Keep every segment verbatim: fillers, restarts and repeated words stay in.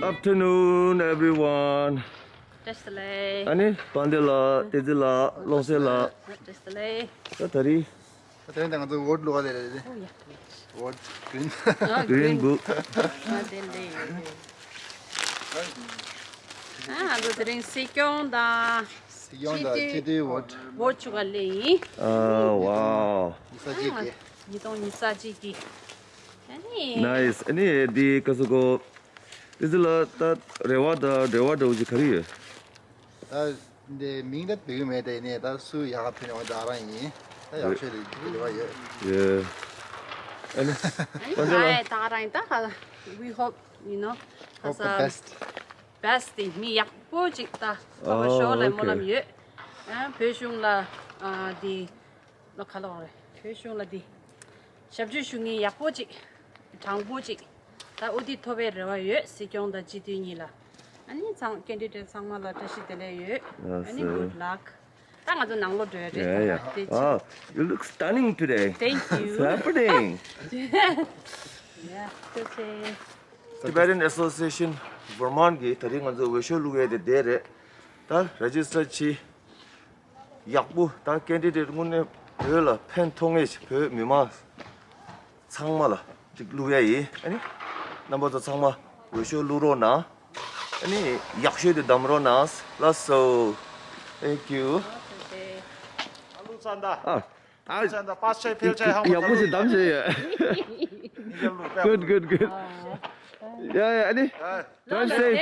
Afternoon, everyone. བཀྲ་ཤིས་བདེ་ལེགས། ཨ་ནི་དཔལ་ལྡན་ལགས། བསྟན་འཛིན་ལགས། ཀློང་གསལ་ལགས། བཀྲ་ཤིས་བདེ་ལེགས། ད་ད་རེས། ད་དེ་རིང་ད་ང་ཚོ་འོ་བླུག་ག་ལེ་རེད། ཨོ་ཡ། འོ་green། ཨ་green book། ཨ་དེ་ལེ། ཨ་ང་ཚོ་དེ་རིང་སྲིད་སྐྱོང་དང་། སྲིད་སྐྱོང་དང་སྤྱི་འཐུས་འོ། འོ་བླུག་ག་ལེ་ཡིན། ཨ་wow། ཉི་ཤུ་རྩ་གཅིག་གི། ཉིས་སྟོང་ཉི་ཤུ་རྩ་གཅིག་གི། ཨ་ནི། Nice། ཨ་ནི་འདི་ག་ཟེར་གོ། དེ་ཚོ་ལ་ད་རེ་བ་དང་འབྲེལ་བ་འདྲ་བོ་ཅིག་ག་རེ་ཡོད། ད་འདི་མིང་ད་འབོད་ཀྱི་མེད་དེ་ནས་ད་སུ་ཡག་ག་ཕེབས་ནས་འོ་ད་རང་ཡིན། ད་ཡག་ཤོས་རེད་འདི་རེ་བ་ཡོད། Yeah། ཨ་ནི། ཨ་ནི་ང་ད་རང་ཡིན་ད་ག we hope you know hope the best། Best། དེ་མི་ཡག་པོ་ཅིག་ད་ཐོབ་པ་ཤོག་ལ་སྨོན་ལམ་ཡོད། ཨ་བོད་གཞུང་ལ་ཨ་འདི། ལོ་ཁ་ལོག་རེད། བོད་གཞུང་ལ་འདི་ཞབས་ཕྱི་ཞུ་མཁན་ཡག་པོ་ཅིག་དྲང་པོ་ཅིག་ད་ཨུ་ཐུག་ཐོབ་པའི་རེ་བ་ཡོད། སྲིད་སྐྱོང་དང་སྤྱི་འཐུས་གཉིས་ལ། ཨ་ནི་ཚང་candidate་ཚང་མ་ལ་བཀྲ་ཤིས་བདེ་ལེགས་ཡོད། ཨ་ནི་good luck། ད་ང་ཚོ་ནང་ལོགས་འགྲོ་ཡ་རེད། Yeah, yeah. ད་དེ་ཅི། Oh, you look stunning today. Thank you. What's happening? Yeah, okay. Tibetan Association Vermont གིས་ད་རིང་ང་ཚོ་འོས་ཤོག་བླུག་ཡས་དེ་དེ་རེད། ད་register བྱེད། ཡག་པོ་ད་candidate དངོས་གནས་བོད་ལ་ཕན་ཐོགས་ངེས་ཤིག་བོད་མི་མང་ཚང་མ་ལ་ཅིག་བླུག་ཡ་ཡིན། ཨ་ནི་རྣམ་པ་ཚོ་ཚང་མ་འོས་ཤོག་བླུག་རོགས་གནང་། ཨ་ནི་ཡག་ཤོས་དེ་བདམས་རོགས་གནང་། ལགས་སོ། Thank you། ཨ་ལུ་ཙན་ད། ཨ། ཨ། ཙན་ད་པ་ཆེ་ཕལ་ཆེ་ཧང་ཡག་པོ་ཞིག་བདམས་བྱས་ཡོད། Good, good, good. ཡ་ཡ། ཨ་ནི། Drive safe.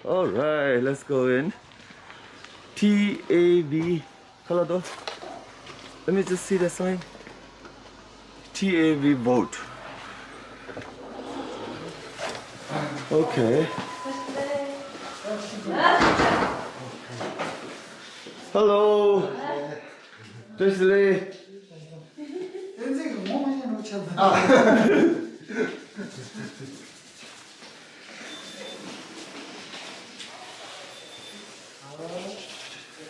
All right, let's go in. T A V. Hello, though. Let me just see the sign. T A V vote. Okay. Hello. བཀྲ་ཤིས་བདེ་ལེགས། བསྟན་འཛིན་གྱི་ངོ་མ་ཤེས་ནོ་ཆགས་འདུག་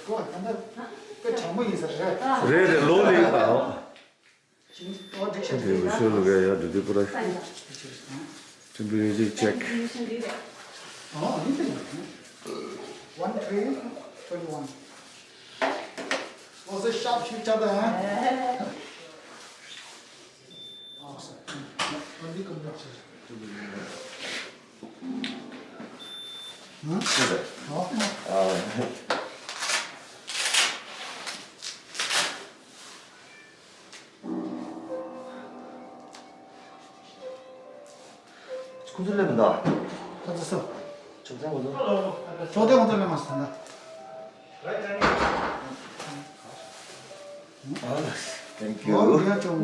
ཁོ་ད་ལྟ་དཔེ་དྲང་པོ་ཡིན་ས་རེད། རེད་རེད། ལོ་ལེགས་དང་། འདི་འོས་ཤོག་བླུག་ཡ་ཡ་འགྲོ་དུས་པུ་ར། Temperature check. One three twenty one. Also sharp shooter, huh? Awesome. ཁོང་ཚོ་སླེབས་མི་འདུག་ཁོང་ཚོ་སུ། ཕྱོགས་སྟོན་ཁོང་ཚོ། ཕྱོགས་སྟོན་ཁོང་ཚོ་སླེབས་མ་སོང་ན། Thank you. ཨོ་ཡ་ཅོ།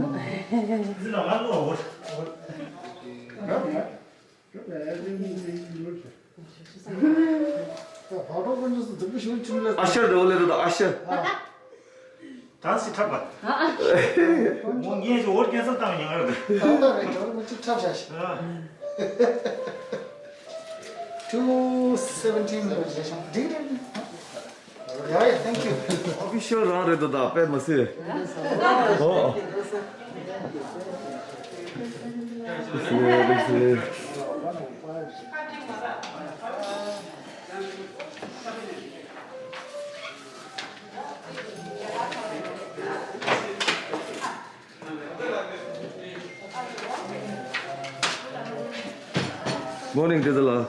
ཨ་ཤར་རེ་བ་ལེ་རེ་དང་ཨ་ཤར། ད་སི་ཁྲབ་པ། མོ་ངས་ཅི་འོར་ཀེན་སར་བཏང་ཉང་རེད། ད་ད་རེད། ཇོར་མོ་ཅི་ཁྲབ་བྱ་ཤི། Two seventeen registration. Yeah, yeah, thank you. Official རང་རེད་དོ། ད་དཔེ་མ་སྲིད། ཨོ། Morning, Tezala.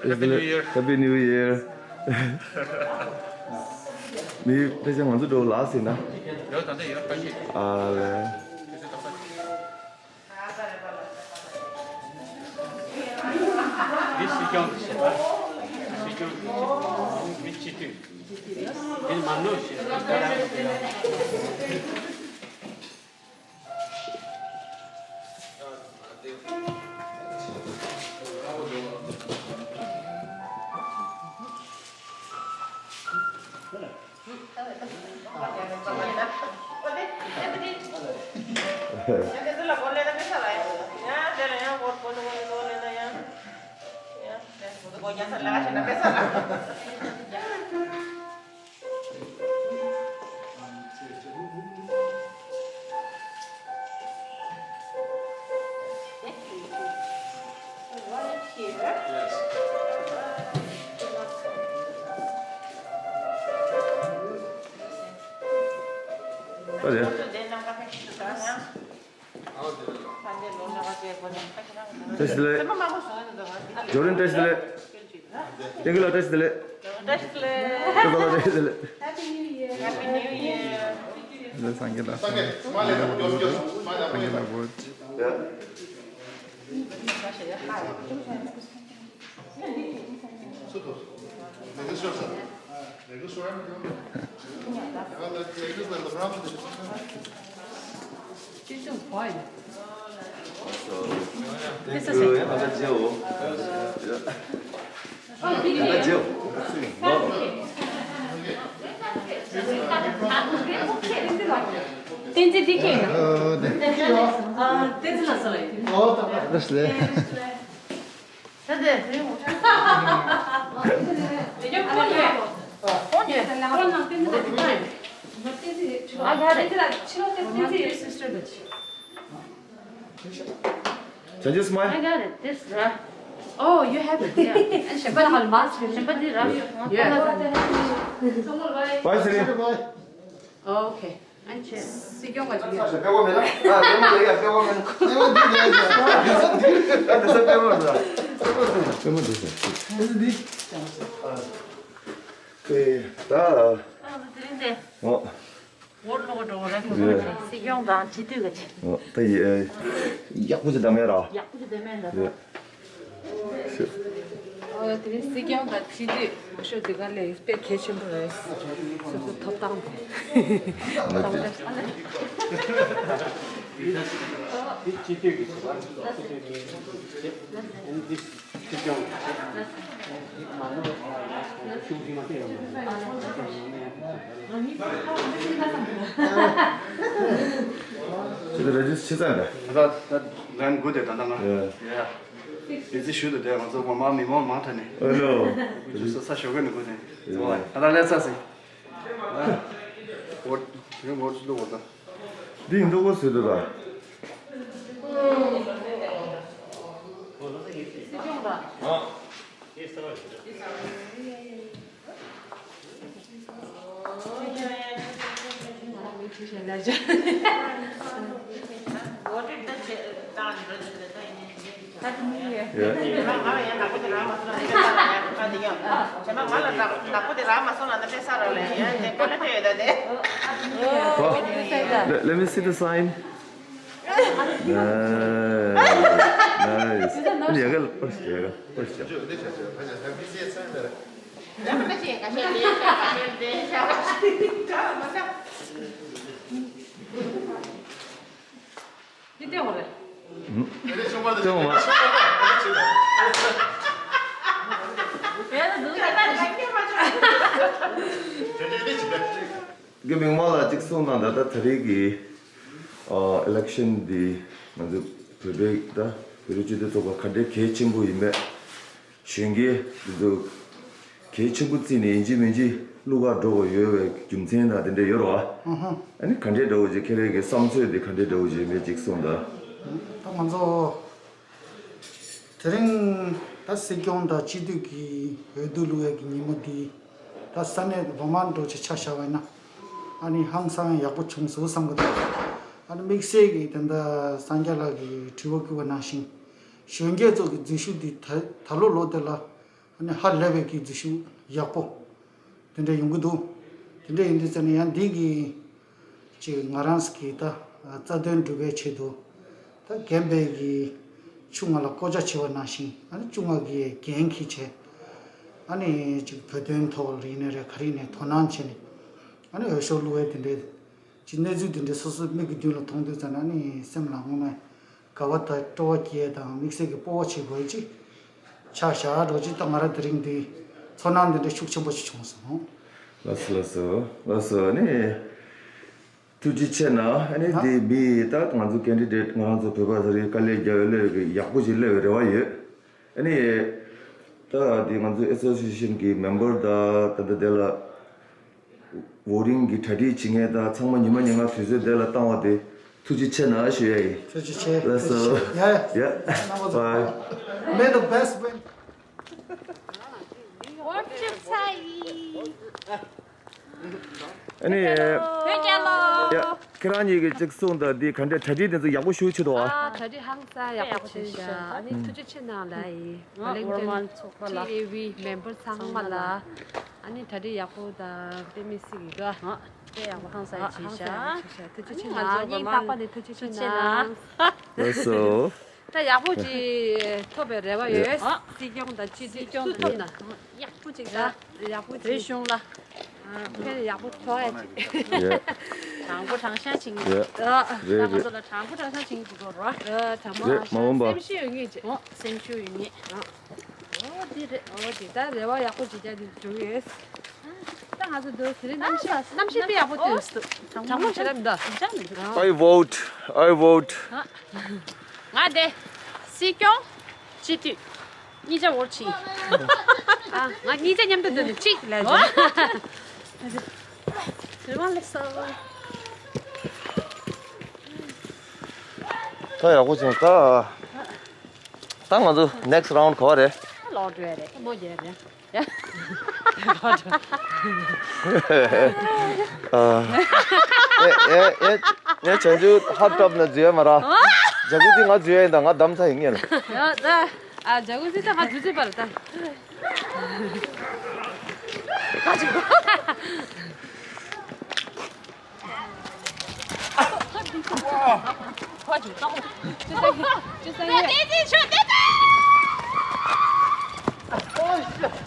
Happy New Year. Happy New Year. མི་ཕལ་ཆེར་ང་ཚོ་འགྲོ་ལ་ཟིན་ན། ཡོད་ད་ལྟ་ཡོད་ད་ཤི། ཨ་ལེ། འདི་སྲིད་སྐྱོང་གི་ཞེས་པ། སྲིད་སྐྱོང་གི་མི་སྤྱི་འཐུས། འདི་མ་ནོར་ཞེས་པ། རེད། བཀྲ་ཤིས་བདེ་ལེགས། ཇོ་རིན་བཀྲ་ཤིས་བདེ་ལེགས། ཏེང་ཀུ་ལགས་བཀྲ་ཤིས་བདེ་ལེགས། ཏེང་ཀུ་ལགས་བཀྲ་ཤིས་བདེ་ལེགས། Happy New Year. Happy New Year. ལགས་སངས་རྒྱས་ལགས། སངས་རྒྱས་ལགས་བོད། This is it. བསྟན་འཛིན་འདི་ཁྱེད་ཡིན་ན། བསྟན་འཛིན་ལ་སོ་ལ་ཡིན། ལགས་སོ། ད་དེ་དེ་ཡོང་། དེ་ཡོང་ཁོང་ཡོད། ཁོང་ཡོད། ཁོང་ནང་བསྟན་འཛིན་ལ་དེ་ཁོང་ཡོད། I got it. བསྟན་འཛིན་ལ་ཕྱི་ལོགས་དེ་བསྟན་འཛིན་ཡོད། Sister, but Can you smile? I got it. This, uh, Oh, you have it. Yeah. གཞན་པ་ལ་མ་ཟེར། གཞན་པ་འདི་ར། Yeah. Bye, Siri. Okay. ཨ་ནི་ཆེ། སྲིད་སྐྱོང་ག་ཅིག་ཡོད། པད་མ་འདུག་ཟེར། ཨ་ནི་དེ་རིང་དེ། ཨོ། འོར་ལོག་འགྲོ་བ་རེད། སྲིད་སྐྱོང་དང་སྤྱི་འཐུས་ག་ཅིག་ཨོ། ད་ཡ། ཡག་པོ་ཅིག་བདམས་ཡ་ར། ཡག་པོ་ཅིག་བདམས་ཡ་ར། ཨོ། དེ་རིང་སྲིད་སྐྱོང་དང་སྤྱི་འཐུས་མང་ཤོས་འདི་ག་ལས་དཔེ་གལ་ཆེན་པོ་རེད། སོ་སོ་ཐོབ་ཐང་དང་། དེ་སྤྱི་འཐུས་ཀྱི་ཟེར་བ། སྤྱི་འཐུས་ཀྱི་ཟེར་བ། འདི་སྲིད་སྐྱོང་། མ་ནོར་ཤུགས་ཀྱིས་མ་སྤེལ་ཡོང་། ཁྱེད་ཚོ་རེ་ཇིས་ཕྱི་ཚང་རེད། ད་ད་ལན་དགུ་དེ་ད་ལྟ་ང་། ཡ། ཡ། དེ་ཚེ་ཞུ་དུ་དེ་ང་ཚོ་ངོ་མ་མི་མང་མང་ཐ་ནས། ཨ་ལོ། ཞུ་ས་ས་ཞོགས་ཀ་ནས་དགུ་ནས། ཡ། ད་ལྟ་ལས་ཚ་སི། འོ། དེ་འོ་ཚུ་ལོ་འོ་ད། འདི་འདུག་གོ་ཟེར་དུ་ད། Let, let me see the sign. Nice. Nice. འདི་ལྟེ་བ་རེད། ལྟེ་བ་མ། དགེ་མིག་དམར་ལགས་གཅིག་གསུངས་དང་། ད་ལྟ་ད་རེས་ཀྱི་ཨ་ཨི་ལེག་ཤན་འདི་ང་ཚོ་བོད་པའི་ད་བོད་རིགས་སྤྱི་མཐུན་ཚོགས་པ་ག་འདྲའི་གལ་ཆེན་པོ་ཡིན་པས། གཞོན་སྐྱེས་འདི་ཚོ་གལ་ཆེན་པོ་བརྩིས་ནས་ཡིན་གཅིག་མིན་གཅིག་བླུག་ག་འགྲོ་དགོས་ཡོད་པའི་རྒྱུ་མཚན་དང་དེ་འདྲ་ཡོད་རེད་བ། ཨ་ནི་ག་འདྲའི་འདྲ་བོ་ཅིག་ཁྱེད་རང་གི་བསམ་ཚུལ་འདི་ག་འདྲའི་འདྲ་བོ་ཅིག་ཡིན་པས་གཅིག་གསུངས་དང་། ད་ང་ཚོ་དེ་རིང་ད་སྲིད་སྐྱོང་དང་སྤྱི་འཐུས་ཀྱི་འོས་བསྡུ་བླུག་ཡས་ཀྱི་ཉིན་མོ་འདི་ད་ས་གནས་འོ་མ་འགྲོ་ཆ་ཆ་བཞག་པ་ཡིན་ན། ཨ་ནི་ཧང་སང་ཡག་པོ་བྱུང་སོང་བསམ་གི་འདུག་ཨ་ནི་དམིགས་བསལ་གྱི་དེ་འདྲ་སངས་རྒྱས་ལགས་ཀྱིས་དྲི་བ་བསྐུལ་བ་ནང་བཞིན། གཞོན་སྐྱེས་ཚོ་གི་འཛུལ་ཞུགས་འདི་ད་ད་ལོ་ལོ་དེ་ལ་ཨ་ནི་ཧ་ལས་པའི་གི་འཛུལ་ཞུགས་ཡག་པོ་དེ་འདྲ་ཡོང་གི་འདུག་དེ་འདྲ་ཡིན་དུས་ཙང་ནས་ཡང་འདི་གི་ཅིག་ང་རང་གི་ད་རྩ་དོན་སྒྲུབ་པའི་ཆེད་དུ་ད་རྒན་པའི་གི་ཆུང་ང་ལ་བསྐོ་བཞག་བྱས་པ་ནང་བཞིན། ཨ་ནི་ཆུང་ང་གི་འགན་འཁྱེར་བྱས། ཨ་ནི་ཅིག་བོད་དོན་ཐོག་ལ་ཡིན་ནའི་རེད། ག་རེ་ཡིན་ནའི་དོ་སྣང་བྱས་ནས། ཨ་ནི་འོས་ཤོག་བླུག་པའི་དེ་འདྲའི་ཅིག་གནས་ཚུལ་དེ་འདྲའི་སོ་སོའི་མིག་གི་མདུན་ལ་མཐོང་དུས་ཙང་ནས་ཨ་ནི་སེམས་ལ་ངོ་མ་དགའ་བ་དང་སྤྲོ་བ་སྐྱེ་དང་དམིགས་བསལ་གྱི་སྤོབས་པ་བྱེད་དགོས་ཅིག་ཆ་བཞག་འགྲོ་ཅིག་ད་ང་རང་དེ་རིང་འདི་ཚོར་སྣང་དེ་འདྲ་ཤུགས་ཆེན་པོ་ཞིག་བྱུང་སོང་། ལགས་སོ་ལགས་སོ་ལགས་སོ། ཨ་ནི་ཐུགས་རྗེ་ཆེ་གནང་། ཨ་ནི་ད་འདི་མི་ད་ང་ཚོ་ཀེན་ཌི་ཌེ་ཊི་ང་རང་ཚོ་བོད་པ་ཚོ་རེད། དཀའ་ལས་རྒྱག་ཡོད་ལས་ཀྱི་ཡག་པོ་ཞིག་སླེབས་པའི་རེ་བ་ཡོད། ཨ་ནི་ད་འདི་ང་ཚོ་ཨེ་སོ་སི་ཡེ་ཤན་གྱི་མེམ་བར་དང་ད་ལྟ་དེ་ལ་བོ་ཊིང་གི་གྲ་སྒྲིག་བྱེད་མཁན་དང་ཚང་མ་ཉི་མ་ཉིན་གང་དུས་ཚོད་དེ་ལ་བཏང་བ་དེ་ཐུགས་རྗེ་ཆེ་གནང་ཞུ་ཡ་ཡིན། ཐུགས་རྗེ་ཆེ། ལགས་སོ། ཐུགས་རྗེ་ཆེ། ཡ་ཡ། ཡ། རྣམ་པ་ཚོ། Bye. May the best win. ཨ་ནི། ཡ། ཁྱེད་རང་གཉིས་ཀྱིས་གཅིག་གསུངས་དང་འདི་ག་འདྲ་གྲ་སྒྲིག་དེ་ཚོ་ཡག་པོ་ཞེ་པོ་བྱེད་འདུག་ཨ། ཨ། གྲ་སྒྲིག་ཧང་སང་ཡག་པོ་བྱས་ཤག་ཨ་ནི་ཐུགས་རྗེ་ཆེ་གནང་ལ་ཡིན། ང་ཨོར་མན་ཚོགས་པ་ལ། ཊི་ཨེ་ཝི་མེམ་བར་ཚང་མ་ལ། ཨ་ནི་གྲ་སྒྲིག་ཡག་པོ་དང་དཔེ་མི་སྲིད་ཀྱི་འདུག་ཨ། དཔེ་ཡག་པོ་ཧང་སང་ཡག་བྱས་ཤག་ཨ། ཧང་སང་ཡག་བྱས་ཤག་ཐུགས་རྗེ་ཆེ་གནང་། ཨ་ནི་ང་ཚོ་སྙིང་ཐག་པ་ནས་ཐུགས་རྗེ་ཆེ་གནང་། ལགས་སོ། ད་ཡག་པོ་ཅིག་ཐོབ་པའི་རེ་བ་ཡོད། ཨ། སྲིད་སྐྱོང་དང་སྤྱི་འཐུས་ཨ་སུ་ཐོབ་ན། ཡག་པོ་ཅིག་ད་ཡག་པོ་བོད་ཅིག་གཞུང་ལ། ཨ། ཕན་ཡག་པོ་ཐོགས་ཡ་ཅིག་ཡ། དྲང་པོ་དྲང་བཞག་བྱེད་ཀྱི་ཡ། འདུག་ཨ། རེད་ད་ང་རེད། ཚོ་ལ་དྲང་པོ་དྲང་བཞག་བྱེད་ཀྱི་འདུག་གོ་རོ། ཨ། དྲང་པོ་རེད་དྲང་མ་འོངས་པ། སེམས་ཤུགས་ཡོད་ངེས་ཅིག་ཨོ་སེམས་ཤུགས་ཡོད་ངེས། ཨ། ཨོ་འདི་རེད། ཨོ་འདི་ད་རེ་བ་ཡག་པོ་ཅིག་བྱ་འདི་འགྲོ་གི་ཡོད། ད་ང་ཚོ་འདུག་དེ་རིང་གནམ་གཤིས་གནམ་གཤིས་དཔེ་ཡག་པོ་ཨོ་ཐོན་འདུག་དྲང་པོ་ཞེ་དྲག་མི་འདུག་དྲང་པོ་ཞེ་དྲག་མི་འདུག I vote. I vote. ཨ། ང་དེ། སྲིད་སྐྱོང་། སྤྱི་འཐུས། གཉིས་ཆ་འོར་ཕྱིན། ཨ། ང་གཉིས་ཆ་མཉམ་དུ་འདུག་ནས་གཅིག་ལས་བྱུང་། དེ་མ་ལེགས་སོ། ད་ཡག་པོ་བྱུང་ད། ད་ང་ཚོ་next round ག་བ་རེད། ལོག་འགྲོ་ཡ་རེད་མོ་རྒྱལ་རེད། ཨ། ཨེ་ཨེ་ཨེ། ངས་བྱང་ཆུབ་ཧབ་ཊབ་ནས་འཛུལ་ཡ་མ་ར། ཇ་ཀུ་ཟི་ང་འཛུལ་ཡ་ཡིན་ད། ང་བསྡམས་ཚར་ཡིན་ངེས་ལ། ཡ་ད། ཨ། ཇ་ཀུ་ཟི་ད་ང་འཛུལ་ཚར་བ་ལ་ད།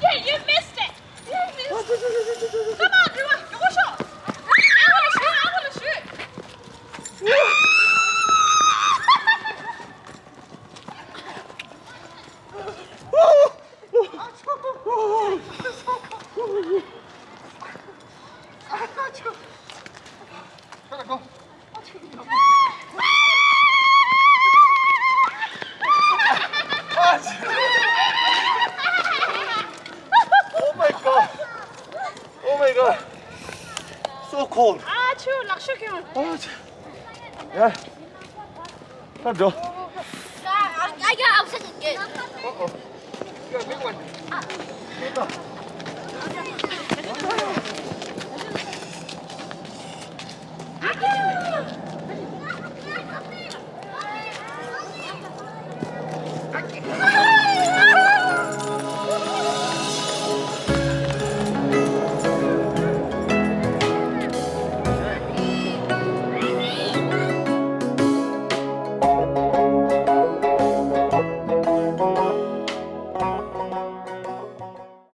Yeah, you missed it. You missed it. Come on, everyone, go shot. I wanna shoot. I wanna shoot. Oh my God. Oh my God. So cold. ཨ་ཆུ་ལག་ཤུ་ཁྱོད། ཨ་ཆུ། ཡ། ཁ་འགྲོ། ཨ་ཡ་ཨ་ཁ་ཅིག་གེ།